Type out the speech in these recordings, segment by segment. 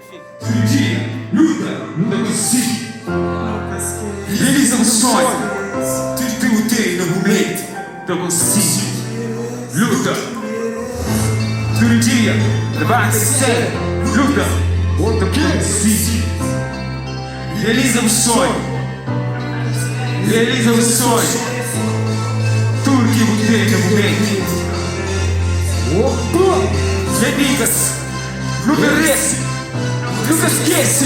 Tudu dia, luta, nu ta konsigi Realiza bu sonhu Tudu ki bu tene na bu menti Ta konsigi Luta Tudu dia, labanta di sedu Luta, bu ta konsigi Realiza bu sonhu Realiza bu sonhu Tudu ki bu tene na bu menti Nha niggas. Nu merese, nu ka skese.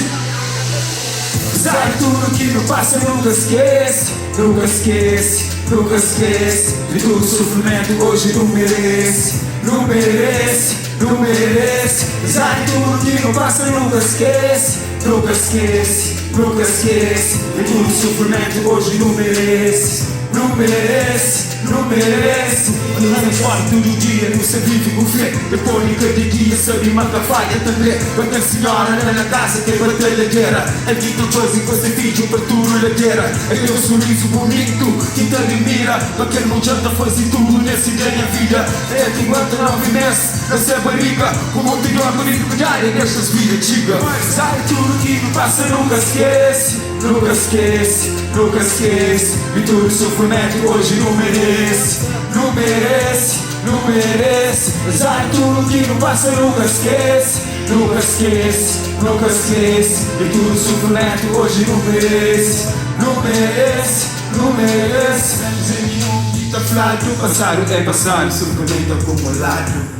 Apesar di tudu ki nu pasa nu ka skese, nu ka skese, nu ka skese di tudu sufrimentu oji nu merese, nu merese, nu merese. Apesar di tudu ki nu pasa nu ka skese, nu ka skese, nu ka skese di tudu sufrimentu oji nu merese, nu merese. Nu merese Nu na forti tudu dia Nu sa vive ku fé E pode kada dia Sabe ma ka fadja Tanbe pa kel sinhora La na kasa Ke batalha gera El ki ta faze pa se fidju Pa tudu ladera El ten un surizu bunitu Ki ta dimira Ma kel mudjer ta faze tudu Nesi ganha vida El ki guenta 9 mes Na se bariga Ku monti dor ku difikuldadi El dexa-s vida txiga Sabe tudu ki nu pasa Nu ka skese. Nu ka skese, nu ka skese Di tudu sufrimentu oji nu merese Nu merese, nu merese Apesar di tudu ki nu pasa nu ka skese Nu ka skese, nu ka skese Di tudu sufrimentu oji nu merese Nu merese, nu merese Sem ninhun ki ta fladu Pasadu é pasadu, sufrimentu akumuladu.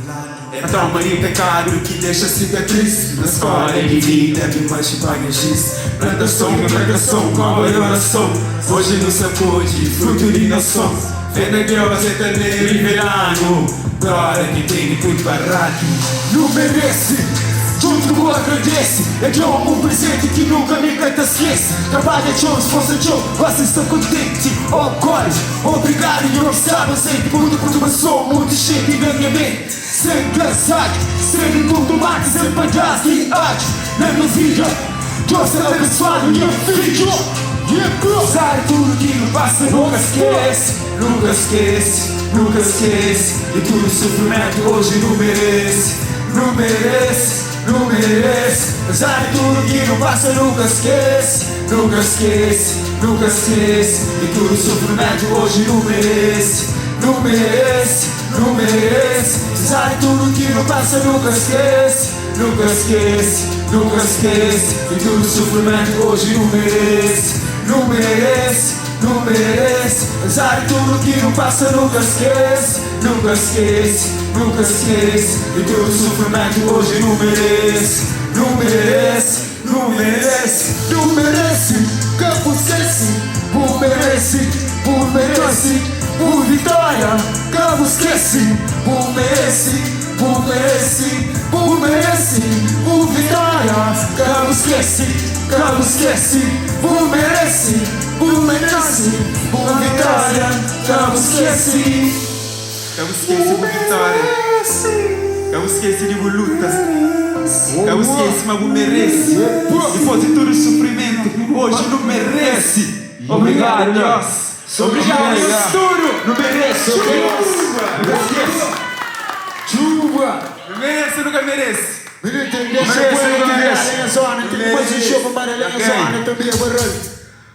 É trauma di pekadu ki dexa sikatris Na skola di vida mi manxe panha jis Plantason pa plantason, koba di orason Oji nu sa kodje frutu di nason Fé na Deus é ta revela-nu Glória ki tene priparadu Nu merese, djuntu ku agradese É da-m un prezenti ki nunka mi ka ta skese Trabadja txeu, sforsa txeu, gosi sta kontenti Oh God! Obrigadu nhor staba senti mutu perturbason Mutu xenti na nha menti Sen gazadju, sen ningún tomati Sen padás di adju na nha vida Deus ta abensuadu nha fidju Apesar di tudu ki nu pasa Nu ka skese, nu ka skese, nu ka skese Di tudu sufrimentu oji nu merese Nu merese, nu merese Apesar di tudu ki nu pasa Nu ka skese, nu ka skese Nu ka skese di tudu sufrimentu Oji nu merese, nu merese, nu merese Apesar di tudu ki nu pasa Nu ka skese, nu ka skese, nu ka skese Di tudu sufrimentu Oji nu merese, nu merese, nu merese Apesar di tudu ki nu pasa Nu ka skese, nu ka skese, nu ka skese Di tudu sufrimentu Oji nu merese, nu merese. Nu merese, nu merese Ka bu skese Bu merese, bu merese Bu vitória Ka bu skese Bu merese, bu merese Bu merese Bu vitória Ka bu skese, ka bu skese Bu merese, bu merese Bu vitória Ka bu skese. Ka bu skese bu vitória Ka bu skese di bu lutas Ka bu skese ma bu merese Dipôs di tudu sufrimentu Oji nu merese Obrigadu Deus Obrigadu nhos tudu Nu merese Nu ka skese Nu merese nu ka merese Nu merese nu ka merese Nu merese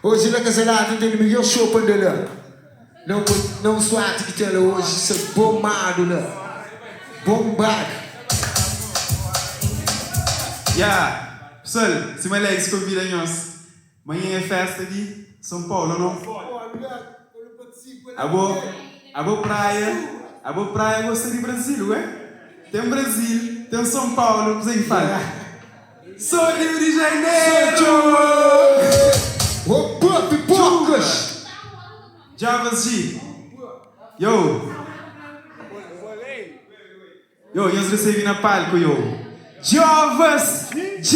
Ok. Hoje la Casalata tem melhor show pa anda la. Não não suati ki ten la hoje sa bomado la. Bombado. Ya, pessoal, sima Alex konvida nhos, manhan é festa di São Paulo, não? Abo, abo praia, abo praia gosta di Brasil, ué? Tem Brasil, tem São Paulo, kuzê ki falta? Sou Rio de Janeiro! Opa, pipocas! Javas G. Yo! Yo, nhos recebe na palco, yo! Javas G!